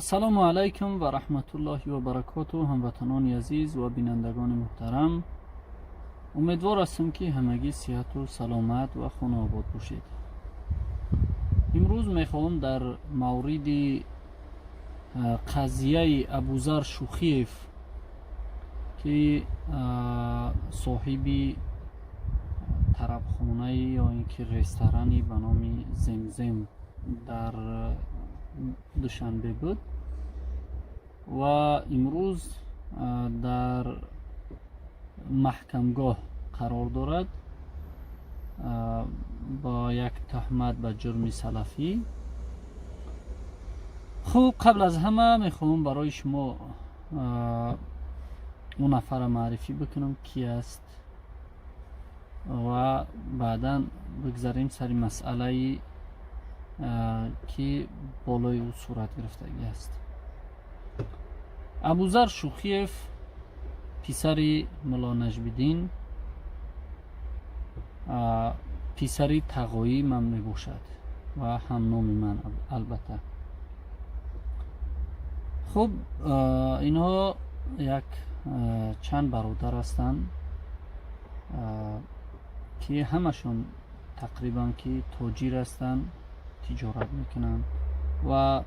Ассалому алайкум ва раҳматуллоҳи ва баракоту. Ҳамватанони азиз ва бинандагони муҳтарам, умедвор ҳастам, ки ҳамагӣ сиҳату саломат ва хонаобод бошед. Имрӯз мехоҳам дар мавриди қазияи Абузар Шухиев, ки соҳиби тарабхонаи ё ин ки ресторани ба номи Земзем дар Душанбе буд ва имрӯз дар маҳкамгоҳ қарор дорад бо як туҳмат ба ҷурми салафӣ. Хуб, қабл аз ҳама мехоҳам барои шумо он нафарро маърифӣ бикунам, ки аст, ва баъдан бигзарем сари масъалаи, ки болои ӯ сурат гирифтагӣ аст. Абузар Шухиев писари Мулло Наҷмиддин, писари тағоии ман мебошад ва ҳамноми ман албатта. Хуб, инҳо як чанд бародар ҳастанд, ки ҳамашон тақрибан ки тоҷир ҳастанд, тиҷорат мекунанд ва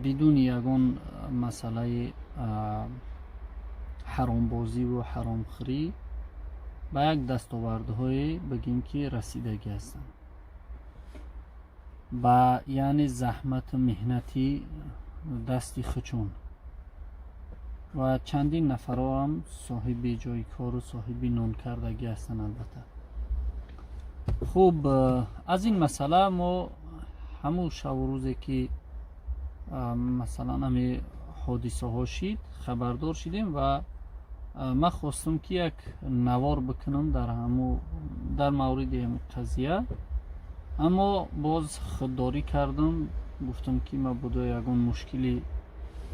бидуни ягон масъалаи ҳаромбозиву ҳаромхӯрӣ ба як дастовардҳое, бигем, ки расидагӣ ҳастанд, ба яъне заҳмату меҳнати дасти хучон. Ва чандин нафарҳоам соҳиби ҷои кору соҳиби нонкардагӣ ҳастанд албатта. Хуб, аз ин масъала мо ҳамун шаву рӯзе, ки масалан ҳами ҳодисаҳо шид, хабардор шидем ва ман хостам, ки як навор бикунам дар мавриди ҳами қазия, аммо боз худдорӣ кардам. Гуфтам, ки мабодо ягон мушкили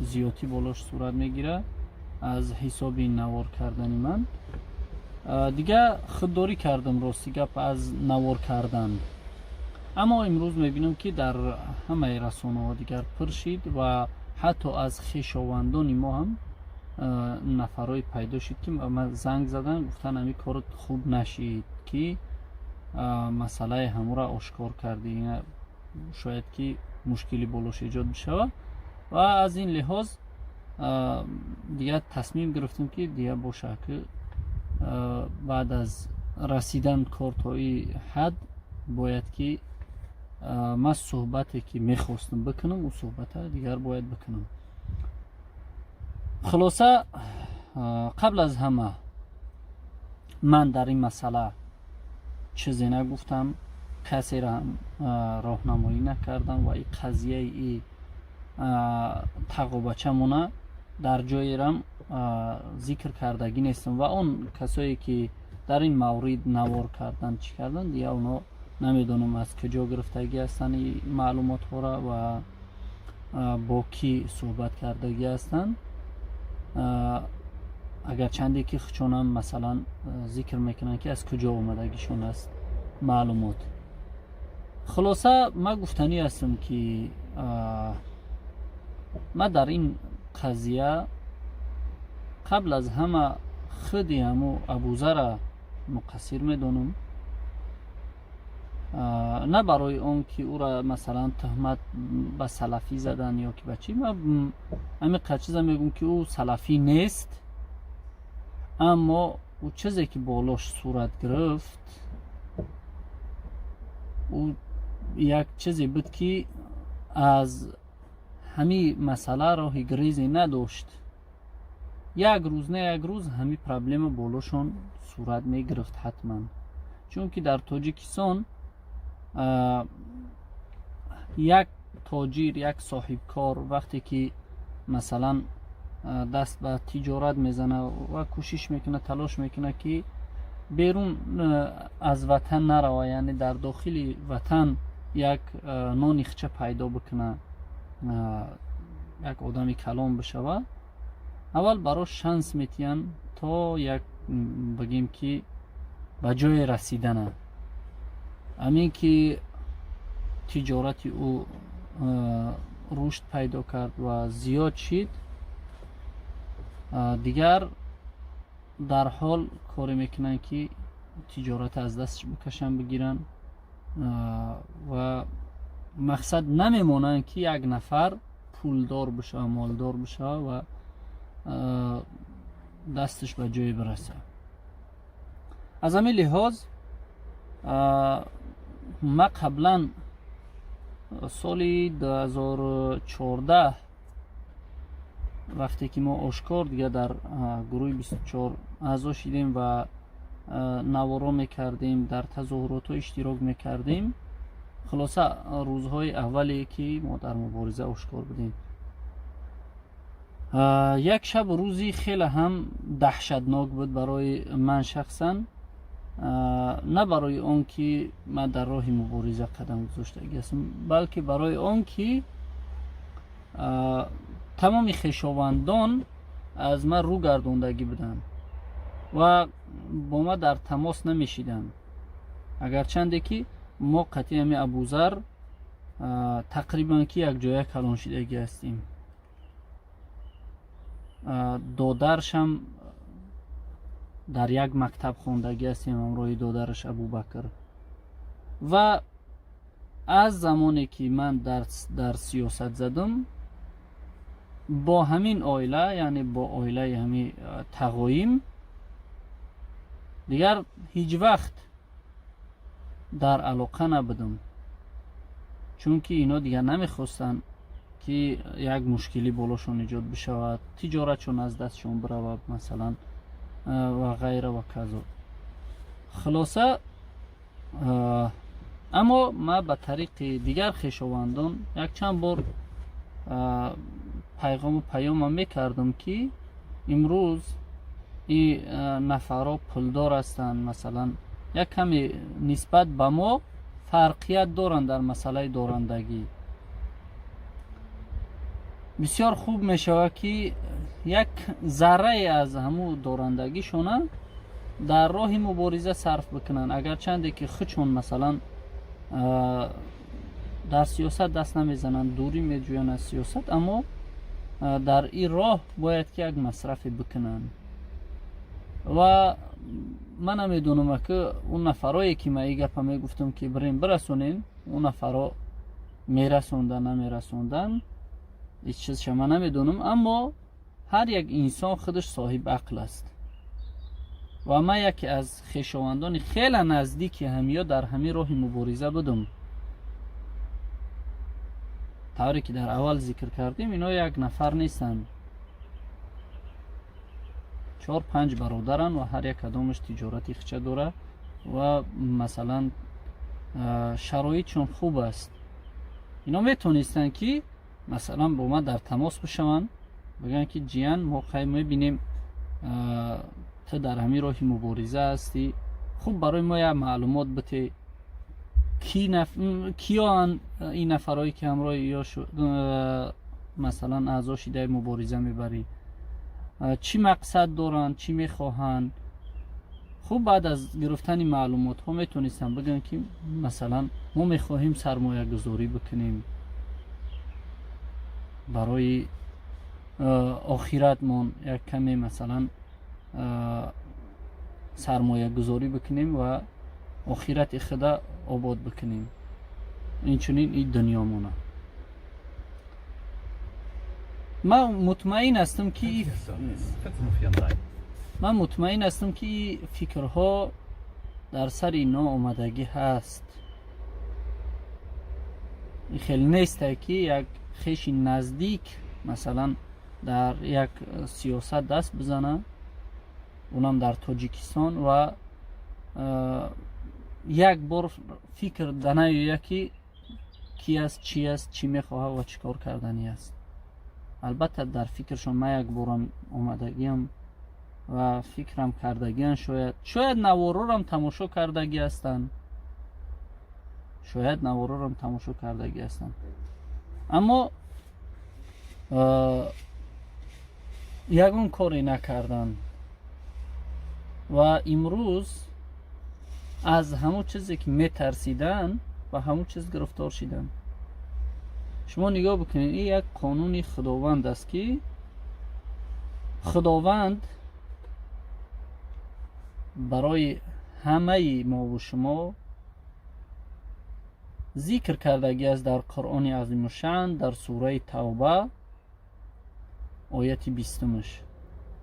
зиёдтӣ болош сурат мегирад аз ҳисоби навор кардани ман. Дига худдорӣ кардам, рости гап, аз навор кардан. Аммо имрӯз мебинам, ки дар ҳамаи расонаҳо дигар пур шид ва ҳатто аз хешовандони мо ҳам нафарҳое пайдо шуд, ки ман занг задан, гуфтан: «Ҳами корот хуб нашид, ки масъалаи ҳамура ошкор кардӣ, шояд ки мушкили болош эҷод бишавад». Ва аз ин лиҳоз дигар тасмим гирифтем, ки дигар боша, ки баъд аз расидан кор то ин ҳад бояд ки ман суҳбате, ки мехостам бикунам, ӯ суҳбата дигар бояд бикунам. Хулоса, қабл аз ҳама ман дар ин масъала чизе нагуфтам, касеро роҳнамоӣ накардам ва и қазияи и тағобачамона дар ҷоерам зикр кардагӣ нестам. Ва он касое, ки дар ин маврид навор кардан, чӣ кардан, дигар онҳо намедонам, аз куҷо гирифтагӣ ҳастанд ин маълумотҳоро ва бо кӣ суҳбат кардагӣ ҳастанд. Агарчанде ки хучонам масалан зикр мекунанд, ки аз куҷо омадагишон аст маълумот. Хулоса, ман гуфтанӣ ҳастам, ки ман дар ин қазия қабл аз ҳама худи ҳаму Абузара муқассир медонам, на барои он ки ӯра масалан туҳмат ба салафӣ задан ё ки ба чӣ. Ман ҳамин қадр чиза мегӯм, ки ӯ салафӣ нест, аммо ӯ чизе, ки болош сурат гирифт, ӯ як чизе буд, ки аз ҳамин масъала роҳи гирезе надошт. Як рӯз на як рӯз ҳамин проблема болошон сурат мегирифт ҳатман, чунки дар Тоҷикистон як тоҷир, як соҳибкор вақте ки масалан даст ба тиҷорат мезана ва кӯшиш мекунад, талош мекунад, ки берун аз ватан нарава, яъне дар дохили ватан як нони хича пайдо бикунад, як одами калон бишавад, аввал барош шанс метиҳанд то як, бигем, ки ба ҷое расидана. Ҳамин ки тиҷорати ӯ Рушд пайдо кард ва зиёд шид, дигар дарҳол коре мекунанд, ки тиҷорат аз дастш бикашанд, бигиранд ва мақсад намемонанд, ки як нафар пулдор бишава, молдор бишава ва дасташ ба ҷое бирасад. Аз ҳамин лиҳоз ма қаблан соли 2014, вақте ки мо ошкор дига дар гурӯҳи 24 аъзо шидем ва наворо мекардем, дар тазоҳуротҳо иштирок мекардем, хулоса, рӯзҳои аввале ки мо дар мубориза ошкор будем, як шаб, рӯзи хеле ҳам даҳшатнок буд барои ман шахсан, на барои он ки ман дар роҳи мубориза қадам гузоштагӣ ҳастам, балки барои он ки тамоми хешовандон аз ман рӯ гардондагӣ буданд ва бо ман дар тамос намешиданд, агарчанде ки мо қатъи ҳами Абузар тақрибан ки якҷоя калон шидагӣ ҳастем. Додаршам дар як мактаб хондагӣ ҳастем ҳамроҳи додараш Абубакр. Ва аз замоне ки ман дар сиёсат задам, бо ҳамин оила, яъне бо оилаи ҳами Тағоим, дигар ҳеҷ вақт дар алоқа набудам, чунки ино дигар намехостанд, ки як мушкилӣ болошон эҷод бишавад, тиҷоратшон аз дастшон биравад, масалан, ва ғайра ва казо. Хулоса, аммо ман ба тариқи дигар хешовандон якчанд бор пайғому паёмам мекардам, ки имрӯз ин нафарҳо пулдор ҳастанд, масалан, як каме нисбат ба мо фарқият доранд дар масъалаи дорандагӣ. Бисёр хуб мешавад, ки як заррае аз ҳамун дорандагишона дар роҳи мубориза сарф бикунанд, агарчанде ки худшон, масалан, дар сиёсат даст намезананд, дурӣ меҷӯянд аз сиёсат, аммо дар ин роҳ бояд ки як масрафе бикунанд. Ва ман намедонам, ки он нафарое ки ман ин гапа мегуфтам, ки бирем бирасонем, он нафаро мерасондан, намерасондан, ҳеҷ чизша ман намедонам. Аммо ҳар як инсон худаш соҳиби ақл аст ва ман яке аз хешовандони хеле наздики ҳамиё дар ҳамин роҳи мубориза будам. Тавре ки дар аввал зикр кардем, ино як нафар нестанд, чор панҷ бародаранд ва ҳар як кадомаш тиҷорати хича дора ва, масалан, шароитшон хуб аст. Ино метонистанд, ки, масалан, бо ман дар тамос бишаванд, бигӯянд, ки ҷиян, мо хай мебинем, ту дар ҳамин роҳи мубориза ҳастӣ, хуб, барои мо як маълумот бите, киёанд ин нафарое ки ҳамроҳи ё, масалан, аъзо шидаи мубориза мебарӣ, чӣ мақсад доранд, чӣ мехоҳанд. Хуб, баъд аз гирифтани маълумотҳо метонистам бигӯям, ки, масалан, мо мехоҳем сармоягузорӣ бикунем барои охиратмон, як каме, масалан, сармоягузорӣ бикунем ва охирати худа обод бикунем, инчунин и дунёмона. Ман мутмаин ҳастам, ки фикрҳо дар сари ино омадагӣ ҳаст. Ин хеле несте, ки як хеши наздик, масалан, дар як сиёсат даст бизана, унам дар Тоҷикистон, ва як бор фикр данаёяд, ки ки аст, чӣ аст, чӣ мехоҳад ва чӣ кор карданӣ аст. Албатта, дар фикрашон ман як борам омадагиам ва фикрам кардагиан. Шояд наворорам тамошо кардагӣ ҳастанд, шояд наворорам тамошо кардагӣ ҳастанд, аммо ягон коре накарданд ва имрӯз аз ҳамон чизе ки метарсиданд, ба ҳамон чиз гирифтор шиданд. Шумо нигоҳ бикунед, ин як қонуни Худованд аст, ки Худованд барои ҳамаи мову шумо зикр кардагӣ аст дар Қуръони Азимушшаън, дар сураи Тавба, ояти 20-умаш.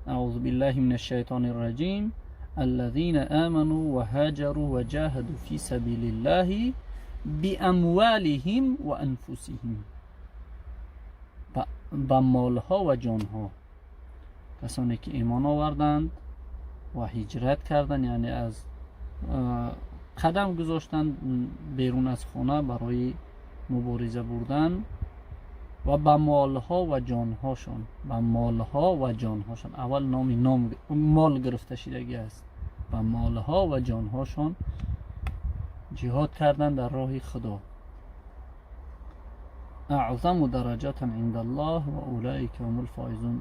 أعوذ بالله من الشيطان الرجيم. الذين آمنوا وهاجروا وجاهدوا في سبيل الله بأموالهم وأنفسهم. Ба молҳо ва ҷонҳо. Касоне ки имон оварданд ва ҳиҷрат карданд, яъне аз қадам гузоштанд берун аз хона барои мубориза бурдан ва ба молҳо ва ҷонҳошон, ба молҳо ва ҷонҳошон. Аввал номи ном мол гирифта шидагӣ аст. Ба молҳо ва ҷонҳошон ҷиҳод кардан дар роҳи Худо. أعظم درجة عند الله وأولئك هم الفائزون.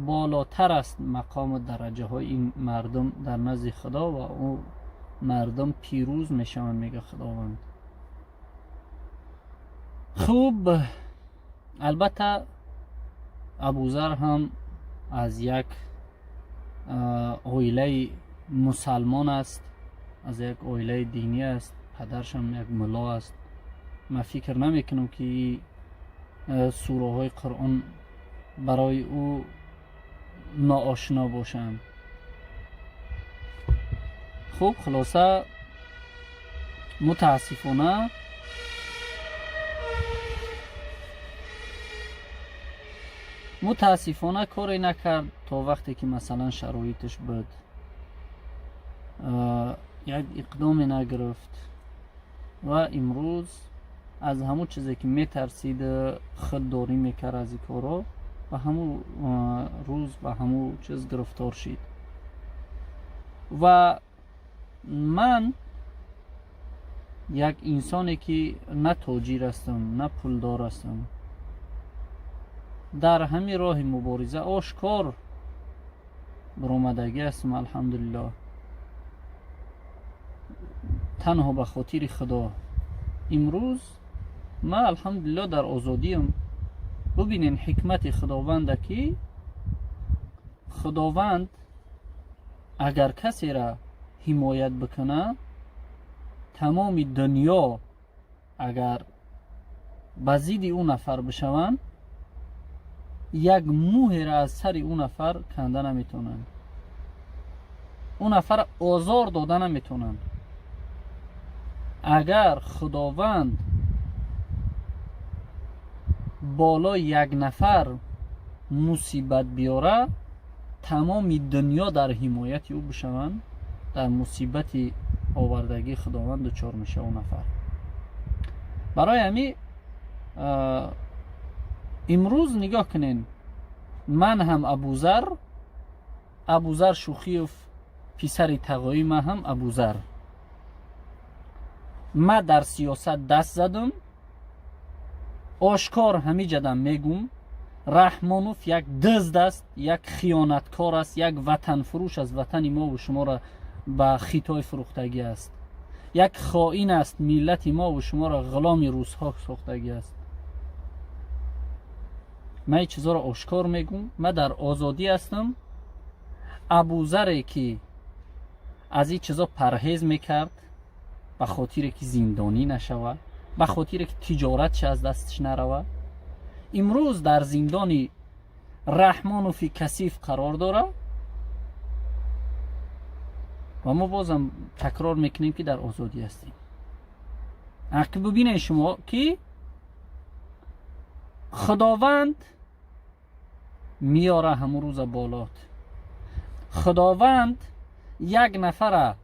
Болотар аст мақому дараҷаҳои ин мардум дар назди Худо ва ӯ мардум пирӯз мешаванд, мега Худованд. Хуб, албатта, Абузар ҳам аз як оилаи мусалмон аст, аз як оилаи динӣ аст, падаршам як мулло аст. Ман фикр намекунам, ки сураҳои Қуръон барои ӯ ноошино бошанд. Хуб, хулоса, мутаассифона коре накард то вақте ки, масалан, шароиташ буд, як иқдоме нагирифт ва имрӯз аз ҳамун чизе ки метарсид, худдорӣ мекард аз ин корро, ба ҳамун рӯз ба ҳамун чиз гирифтор шид. Ва ман як инсоне ки на тоҷир ҳастам, на пулдор ҳастам, дар ҳамин роҳи мубориза ошкор баромадагӣ ҳастам, алҳамдулиллоҳ, танҳо ба хотири Худо. Имрӯз ман, алҳамдулиллоҳ, дар озодиам. Бубинен ҳикмати Худованда, ки Худованд агар касера ҳимоят бикуна, тамоми дунё агар ба зидди ӯ нафар бишаванд, як мӯҳеро аз сари ӯ нафар канда наметавонанд, ӯ нафар озор дода наметавонанд. Агар Худованд болои як нафар мусибат биёра, тамоми дунё дар ҳимояти ӯ бишаванд, дар мусибати овардагии Худованд дучор мешава ӯ нафар. Барои ҳамин имрӯз нигоҳ кунен, ман ҳам Абузар, Абузар Шухиев, писари тағои ман ҳам Абузар. Ма дар сиёсат даст задам, ошкор ҳамиҷадам мегум: Раҳмонов як дизд аст, як хиёнаткор аст, як ватанфурӯш аст, ватани мову шуморо ба Хитой фурӯхтагӣ аст, як хоин аст, миллати мову шуморо ғуломи русҳо сохтагӣ аст. Ман ин чизоро ошкор мегум. Ман дар озодӣ ҳастам. Абузаре ки аз ин чизо парҳез мекард, ба хотире ки зиндонӣ нашавад, ба хотире ки тиҷоратш аз дасташ наравад, имрӯз дар зиндони Раҳмонофи касиф қарор дорад ва мо бозам такрор мекунем, ки дар озодӣ ҳастем. Ки бубинед шумо, ки Худованд меёра ҳамун рӯза болот. Худованд як нафара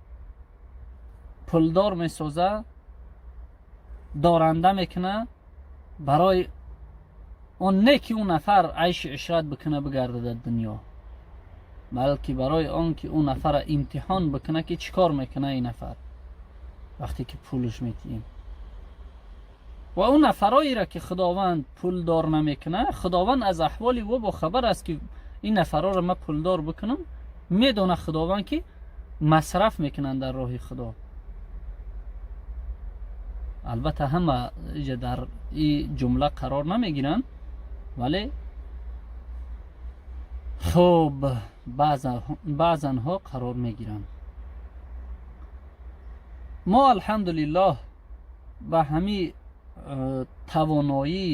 пулдор месоза, доранда мекуна, барои он не ки ӯ нафар айши ишрат бикуна, бигарда дар дунё, балки барои он ки ӯ нафара имтиҳон бикуна, ки чӣ кор мекуна ин нафар вақте ки пулш метиҳем. Ва ӯ нафароеро ки Худованд пулдор намекуна, Худованд аз аҳволи ӯ бохабар аст, ки ин нафарҳоро ман пулдор бикунам, медона Худованд, ки масраф мекунанд дар роҳи Худо. Албатта ҳама иҷа дар ин ҷумла қарор намегиранд, вале хуб баъзанҳо қарор мегиранд. Мо алҳамдулиллоҳ ба ҳамин тавоноӣ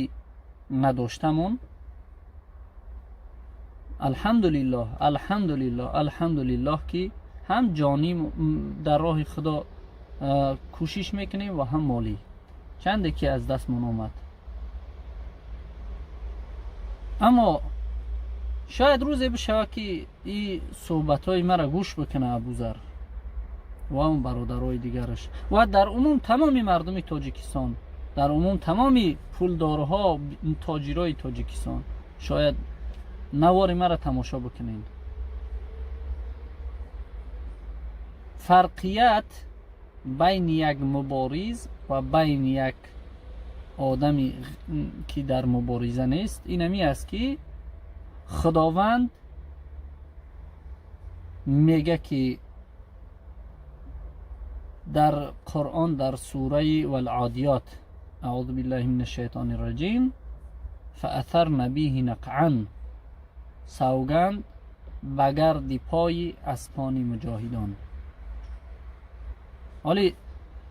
надоштамон, алҳамдулиллоҳ, алҳамдулиллоҳ, алҳамдулиллоҳ, ки ҳам ҷонӣ дар роҳи Худо кӯшиш мекунем ва ҳам молӣ, чанде ки аз дастмон омад. Аммо шояд рӯзе бишавад, ки ин суҳбатҳои маро гӯш бикунад Абузар ва он бародарои дигараш ва дар умум тамоми мардуми Тоҷикистон, дар умум тамоми пулдорҳо, тоҷирои Тоҷикистон шояд навори маро тамошо бикунед. Фарқият байни як мубориз ва байни як одаме ки дар мубориза нест инами аст, ки Худованд мега, ки дар Қуръон, дар сураи Валъодиёт: аъузу биллаҳи мин ашшайтони раҷим, фаатарна биҳи нақъан, савганд ба гарди пои аспони муҷоҳидон. Ҳоли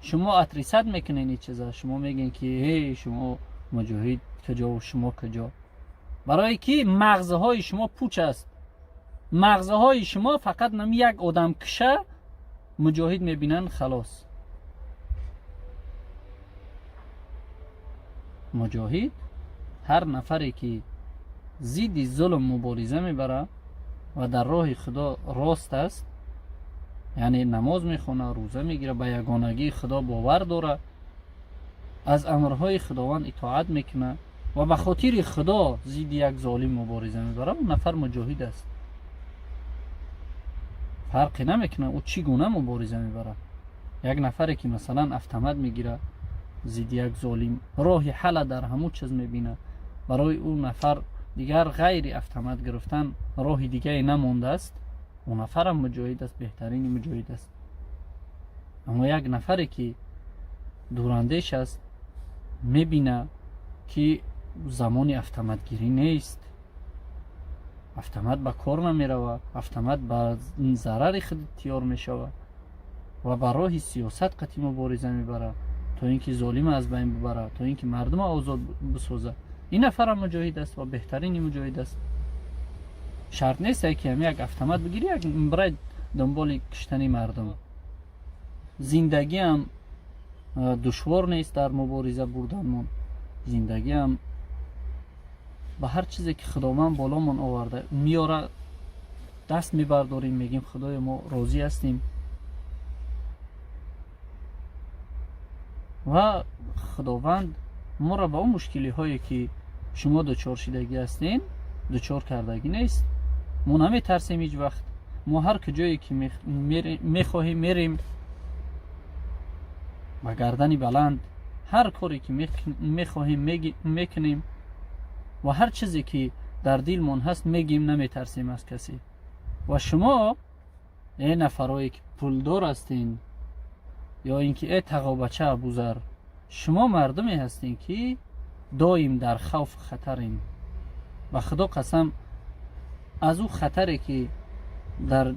шумо отрицать мекунед ин чиза, шумо мегӯед, ки ҳей, шумо муҷоҳид куҷо, шумо куҷо? Барое ки мағзҳои шумо пуч аст. Мағзҳои шумо фақат нами як одамкуша муҷоҳид мебинанд, халос. Муҷоҳид ҳар нафаре ки зидди зулм мубориза мебарад ва дар роҳи Худо рост аст, яъне намоз мехонад, рӯза мегирад, ба ягонагии Худо бовар дорад, аз амрҳои Худованд итоат мекунад ва ба хотири Худо зидди як золим мубориза мебарад, он нафар муҷоҳид аст. Фарқе намекунад, ӯ чӣ гуна мубориза мебарад. Як нафаре ки масалан автомат мегирад, зидди як золим роҳи ҳалла дар ҳамун чиз мебинад, барои ӯ нафар дигар ғайри автомат гирифтан роҳи дигае намондааст, ӯ нафарам муҷоҳид аст, беҳтарини муҷоҳид аст. Аммо як нафаре ки дурандеш аст, мебина, ки замони автоматгирӣ нест, автомат ба кор намеравад, автомат ба зарари худ тиёр мешавад ва ба роҳи сиёсат қатъи мубориза мебарад, то ин ки золима аз байн бибарад, то ин ки мардума озод бисозад, ин нафарам муҷоҳид аст ва беҳтарини муҷоҳид аст. Шарт нест, ки ҳам як автомат бигирӣ, як барои дунболи куштани мардум. Зиндагиам душвор нест дар мубориза бурданмон. Зиндагиам ба ҳар чизе ки Худованд боломон оварда меёра, даст мебардорем, мегӯем: «Худоё, мо розӣ ҳастем». Ва Худованд моро ба он мушкилиҳое ки шумо дучор шидагӣ ҳастем, дучор кардагӣ нест. Мо наметарсем ҳеҷ вақт. Мо ҳар куҷое ки мехоҳем, мерем ба гардани баланд, ҳар коре ки мехоҳем, мекунем ва ҳар чизе ки дар дилмон ҳаст, мегӯем, наметарсем аз касе. Ва шумо, э нафарое ки пулдор ҳастен, ё ин ки э тағобача Абузар, шумо мардуме ҳастен, ки доим дар хавфу хатарем. Ба Худо қасам, аз ӯ хатаре ки дар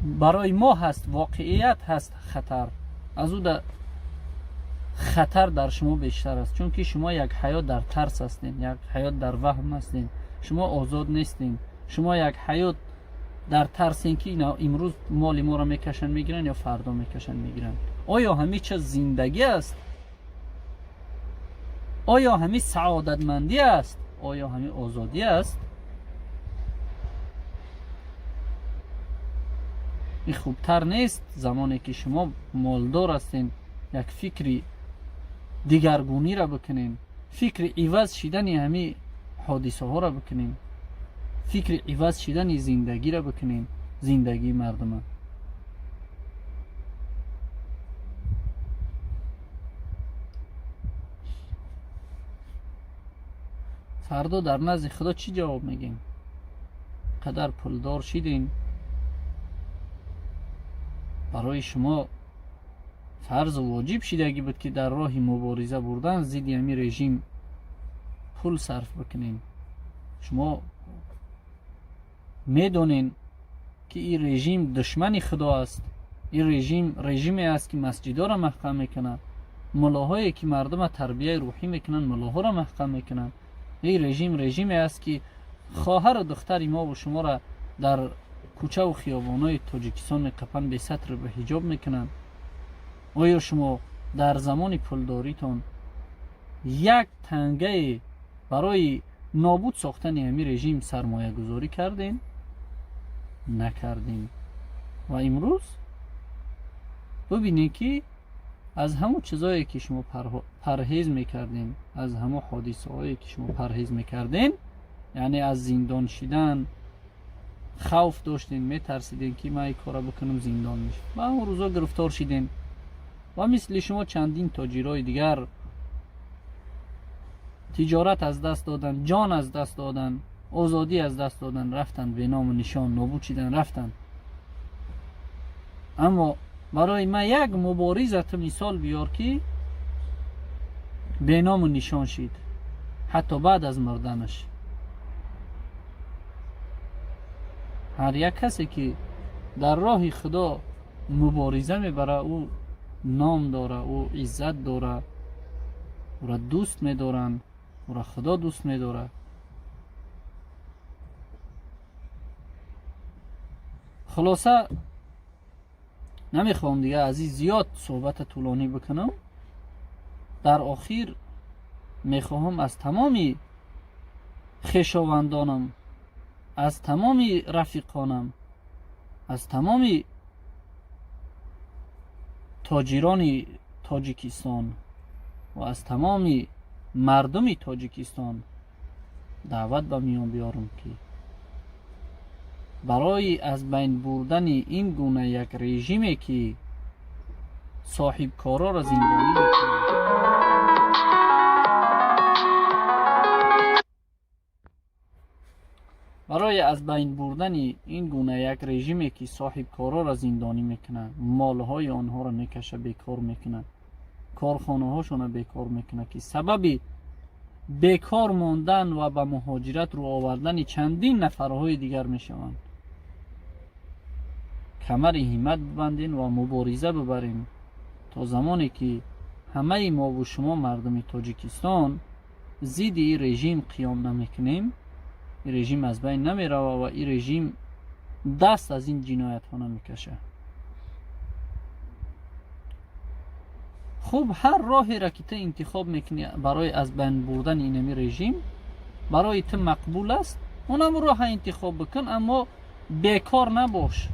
барои мо ҳаст, воқеият ҳаст, хатар аз ӯ хатар дар шумо бештар аст, чунки шумо як ҳаёт дар тарс ҳастем, як ҳаёт дар ваҳм ҳастем, шумо озод нестем. Шумо як ҳаёт дар тарсем, ки имрӯз моли моро мекашанд, мегиранд ё фардо мекашанд, мегиранд. Оё ҳамин чиз зиндагӣ аст? Оё ҳамин саодатмандӣ аст? Оё ҳамин озодӣ аст? Ин хубтар нест, замоне ки шумо молдор ҳастем, як фикри дигаргуниро бикунем, фикри иваз шидани ҳамин ҳодисаҳоро бикунем, фикри иваз шидани зиндагиро бикунем, зиндагии мардума. Фардо дар назди Худо чӣ ҷавоб мегӯем? Қадар пулдор шидем, барои шумо Фарзу воҷиб шидагӣ буд, ки дар роҳи мубориза бурдан зидди ҳамин режим пул сарф бикунем. Шумо медонен, ки ин режим душмани Худо аст. Ин режим режиме аст, ки масҷидоро маҳкам мекунад, муллоҳое ки мардума тарбияи рӯҳӣ мекунанд, муллоҳоро маҳкам мекунанд. Ин режим режиме аст, ки хоҳару духтари мову шуморо дар кӯчаву хиёбонҳои Тоҷикистон меқапанд, бесатру беҳиҷоб мекунанд. Оё шумо дар замони пулдоритон як тангае барои нобуд сохтани ҳамин режим сармоягузорӣ кардем? Накардем. Ва имрӯз бубинед, ки аз ҳамон чизое, ки шумо парҳез мекардем, аз ҳамон ҳодисаҳое, ки шумо парҳез мекардем, яъне аз зиндон шидан хавф доштем, метарсидем, ки ман ин кора бикунам, зиндон мешам, ба ҳамон рӯзо гирифтор шидем. Ва мисли шумо чандин тоҷирои дигар тиҷорат аз даст доданд, ҷон аз даст доданд, озодӣ аз даст доданд, рафтанд, беному нишон нобуд шидан, рафтанд. Аммо барои ман як муборизата мисол биёр, ки беному нишон шид ҳатто баъд аз мурданаш. Ҳар як касе, ки дар роҳи Худо мубориза мебара, ӯ ном дора, ӯ иззат дора, ӯра дӯст медоранд, ӯра Худо дӯст медорад. Хулоса, намехоҳам дига аз ин зиёд суҳбата тӯлонӣ бикунам. Дар охир мехоҳам аз тамоми хешовандонам, аз тамоми рафиқонам, аз тамоми тоҷирони Тоҷикистон ва аз тамоми мардуми Тоҷикистон даъват ба миён биёрам, ки барои аз байн бурдани ин гуна як режиме, ки соҳибкороро зиндонӣ мекунад, барои аз байн бурдани ин гуна як режиме, ки соҳибкороро зиндонӣ мекунад, молҳои онҳоро мекаша, бекор мекунад, корхонаҳошонро бекор мекунад, ки сабаби бекор мондан ва ба муҳоҷират рӯ овардани чандин нафарҳои дигар мешаванд, камари ҳиммат бибандем ва мубориза бибарем, то замоне ки ҳамаи мову шумо, мардуми Тоҷикистон, зидди ин режим қиём намекунем, ин режим аз байн намерава ва ин режим даст аз ин ҷиноятҳо намекашад. Хуб, ҳар роҳеро, ки ту интихоб мекунӣ барои аз байн бурдани инами режим, барои ту мақбул аст, онам роҳа интихоб бикун, аммо бекор набош,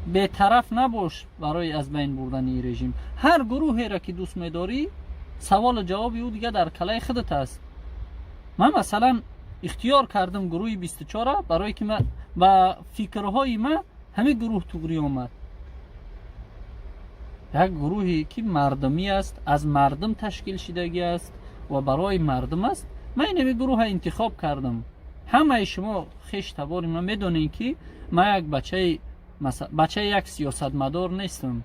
бетараф набош. Барои аз байн бурдани ин режим ҳар гурӯҳеро, ки дӯст медорӣ, саволу ҷавоби ӯ дига дар калаи худат аст. Ман, масалан, ихтиёр кардам гурӯҳи 24-а, барое ки ба фикрҳои ман ҳамин гурӯҳ туғрӣ омад. Як гурӯҳе, ки мардумӣ аст, аз мардум ташкил шидагӣ аст ва барои мардум аст. Ман инами гурӯҳа интихоб кардам. Ҳамаи шумо хеш табори ман медонед, ки ман як бачаи як сиёсатмадор нестам,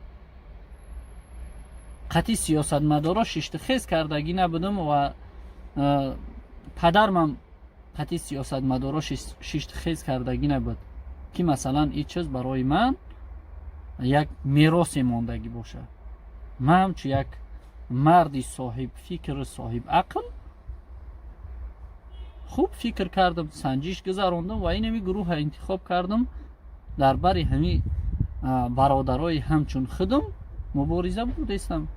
қатъи сиёсатмадоро шиштухез кардагӣ набудам ва падармам қатъи сиёсатмадоро шиштухез кардагӣ набуд, ки масалан ин чиз барои ман як меросе мондагӣ бошад. Ман ҳамчун як марди соҳибфикру соҳибақл хуб фикр кардам, санҷиш гузарондам ва инами гурӯҳа интихоб кардам. Дар бари ҳами бародарои ҳамчун худам мубориза бурдестам.